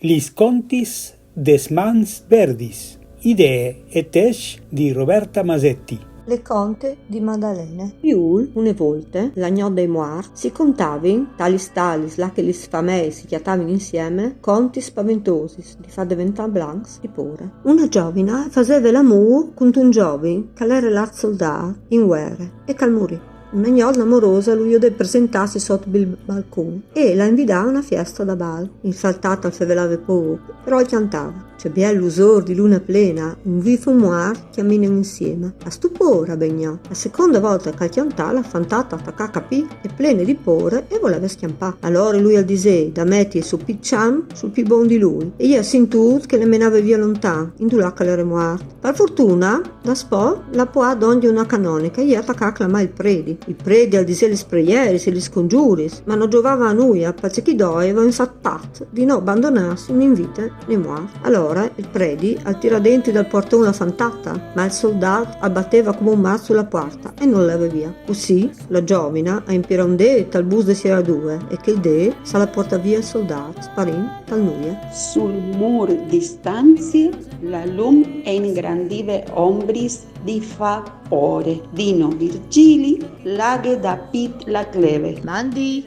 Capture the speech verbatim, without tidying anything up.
Lis contis des mans verdis. Idee e tescj di Roberta Masetti. Le conte di Madalene. Jul, une volte, la gnot dai muarts, si contavin, talis talis, là che lis fameis si cjatavin insieme, contis spaventosis di far deventâ blancs di pôre. Una zovina faseve l'amôr cuntun zovin che al jere lât soldât in vuere e che al murì. Una gnot la morosa lu jodè presentâsi sot il balcun e la invidà a una fiesta da bal. Il saltât al fevelave pôc, però al cjantave. Ce biel lusôr di lune plene, un vîf e un muart cjaminin insieme. Âstu pôre, ben gnot? La seconde volte che al cjantà, la fantata al tacà a capî e plene di pôre e voleve scjampâ. Alore lui al disè: «Da meti sul pît cjamp, sul pît bon di lui.» E jê à sintût che le menave vie lontan, indulà che al jere muart. Par fortune, daspò, la puà dongje una canonica e jê e tacà a clamâ il predi. Il predi al disè lis preieris e lis conjuris, ma no zovave a nuie, parcè che i doi a vevin fat pacte di no bandonâsi né in vite né muart. Alore il predi al tirà dentri dal puarton la fantata, ma il soldât al bateve come un mat su la puarta e nol leve vie. Cussì la zovina a impirà un dêt tal bûs de sieradure e chel dêt se lu à puartât vie il soldât, sparint tal nuie. Sul mûr di stanzie la lum e ingrandive ombris di fâ pôre. Dino Virgili, Laghe da pît la cleve. Mandi,